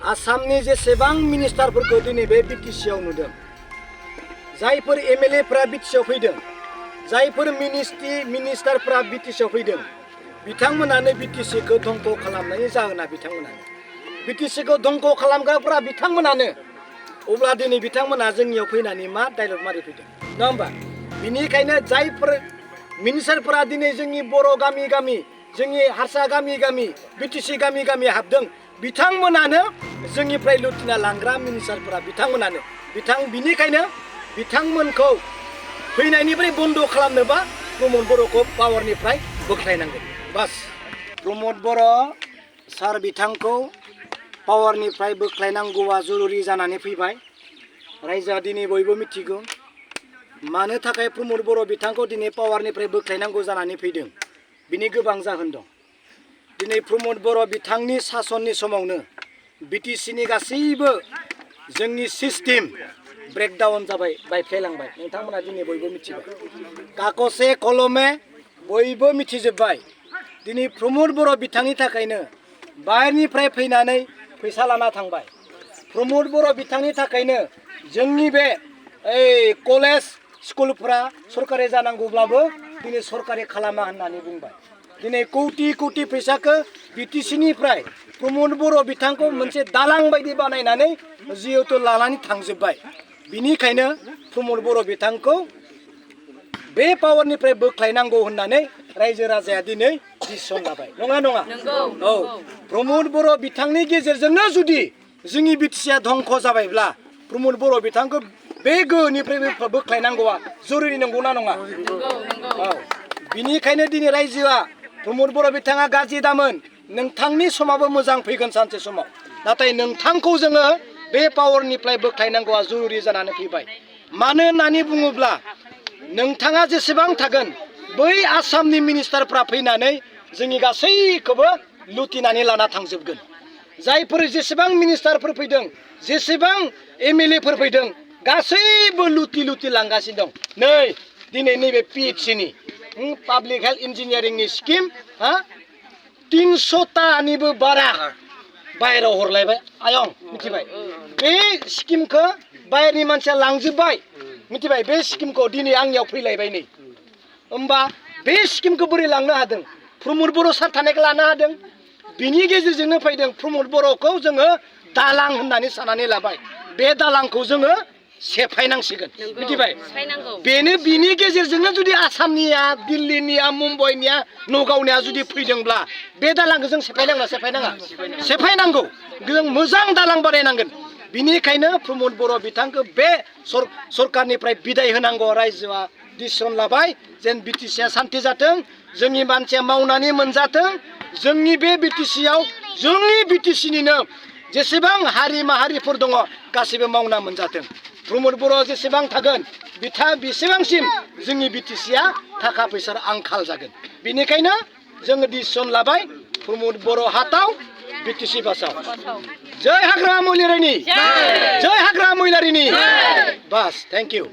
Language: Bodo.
आसामनि जेसेबां मिनिस्टारफोरखौ दिनै बे बिटिसिआव नुदों, जायफोर एमएलएफोरा बिटिसिआव फैदों, जायफोर मिनिस्टारफोरा बिटिसिआव फैदों, बिथांमोनानो बिटिसिखौ धंख' खालामनायनि जाहोना बिथांमोनानो। बिटिसिखौ धंख' खालामग्राफोरा बिथांमोनानो। अब्ला दिनै बिथांमोना जोंनियाव फैनानै मा डायलग मारि फैदों, नङा होमबा? बिनिखायनो जायफोर मिनिस्टारफोरा दिनै जोंनि बर' गामि गामि, जोंनि हारसा गामि गामि, बिटिसि गामि गामि हाबदों, बिथांमोनानो जोंनिफ्राय लुथिना लांग्रा मिनिस्टारफोरा बिथांमोनानो। बिनिखायनो बिथांमोनखौ फैनायनिफ्राय बन्द' खालामनोबा प्रमद बर'खौ पावारनिफ्राय बोख्लायनांगोन। बास, प्रमद बर' सार बिथांखौ पावारनिफ्राय बोख्लायनांगौआ जरुरि जानानै फैबाय। रायजोआ दिनै बयबो मिथिगौ मानो थाखाय प्रमद बर' बिथांखौ दिनै पावारनिफ्राय बोख्लायनांगौ जानानै फैदों। बिनि गोबां जाहोन दं। दिनै प्रमद बर' बिथांनि सासननि समावनो बिटिसिनि गासैबो जोंनि सिस्टेम ब्रेकडाउन जाबाय, बायफ्लेलांबाय। नोंथांमोना दिनै बयबो मिथिबाय, कागजे कलमे बयबो मिथिजोब्बाय। दिनै प्रमद बर' बिथांनि थाखायनो बाहेरनिफ्राय फैनानै फैसा लाना थांबाय। प्रमद बर' बिथांनि थाखायनो जोंनि बे कलेज स्कुलफ्रा सरकारि जानांगौब्लाबो दिनै सरकारि खालामा होननानै बुंबाय। दिनै कौटि कौटि फैसाखौ बिटिसिनिफ्राय प्रमद बर' बिथांखौ मोनसे दालां बायदि बानायनानै जिहेतु लानानै थांजोब्बाय। बिनिखायनो प्रमद बर' बिथांखौ बे पावारनिफ्राय बोख्लायनांगौ होननानै रायजो राजाया दिनै डिसिसन लाबाय, नङा नङा? औ, प्रमद बर' बिथांनि गेजेरजोंनो जुदि जोंनि बिटिसिआ धंख' जाबायब्ला प्रमद बर' बिथांखौ बे गोहोनिफ्राय बोख्लायनांगौआ जरुरि, नंगौना नङा? औ, बिनिखायनो दिनै रायजोआ प्रमद बर' बिथाङा गाज्रि दामोन, नोंथांनि समाबो मोजां फैगोन सानसे समाव। नाथाय नोंथांखौ जोङो बे पावारनिफ्राय बोख्लायनांगौआ जरुरि जानानै फैबाय। मानो होननानै बुङोब्ला नोंथाङा जेसेबां थागोन बै आसामनि मिनिस्टारफ्रा फैनानै जोंनि गासैखौबो लुथिनानै लाना थांजोबगोन। जायफोर जेसेबां मिनिस्टारफोर फैदों, जेसेबां एमएलएफोर फैदों, गासैबो लुथि लांगासिनो दं। नै दिनै नैबे पिएचसिनि पाब्लिक हेल्थ इन्जिनियारिंनि स्किम 300टानिबो बारा बाहेराव हरलायबाय। आयं मिथिबाय, बे स्किमखौ बाहेरनि मानसिया लांजोब्बाय, मिथिबाय? बे स्किमखौ दिनै आंनियाव फैलायबाय नै। होमबा बे स्किमखौ बोरै लांनो हादों? प्रमद बर' सार थानायखौ लानो हादों। बिनि गेजेरजोंनो फैदों। प्रमद बर'खौ जोङो दालां होननानै साननानै लाबाय। बे दालांखौ जोङो सेफायनांसिगोन, मिथिबाय? बेनो बिनि गेजेरजोंनो जुदि आसामनिया, दिल्लीनिया, मुम्बाइनिया, नगावनिया जुदि फैदोंब्ला बे दालांखौ जों सेफायनांगौ, सेफायनाङा? सेफायनांगौ। जों मोजां दालां बानायनांगोन। बिनिखायनो प्रमद बर' बिथांखौ बे सरकारनिफ्राय बिदाय होनांगौ रायजोआ डिसिसन लाबाय। जेन बिटिसिआ सान्थि जाथों, जोंनि मानसिया मावनानै मोनजाथों। जोंनि बे बिटिसिआव जोंनि बिटिसिनिनो जेसेबां हारि माहारिफोर दङ गासैबो मावना मोनजाथों। प्रमद बर' जेसेबां थागोन बेसेबांसिम जोंनि बिटिसिआ थाखा फैसार आंखाल जागोन। बेनिखायनो जोङो डिसिसन लाबाय, प्रमद बर' हाताव, बिटिसि बासाव। जय हाग्रामा महिलारिनि, जय हाग्रामा महिलारिनि। बास, थेंक इउ।